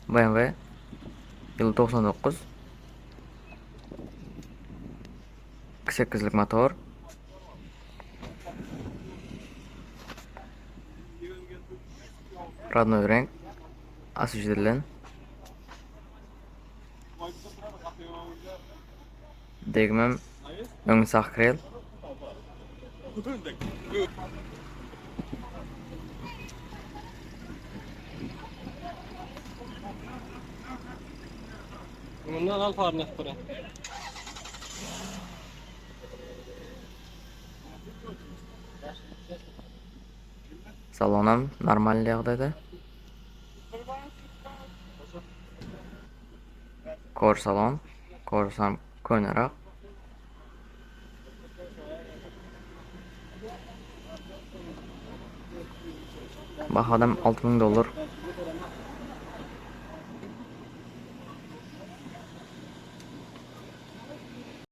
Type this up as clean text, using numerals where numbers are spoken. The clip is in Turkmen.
BMW ýyly 99 2.8-lik motor. Rodnoý reňk oswežedilen. Degmem öň sag krel. Mundan al faryny ýakyp görýän. Salonam normal ýagdaýda. Kor salon, korsam könerak. Bahadam 6000 dollar.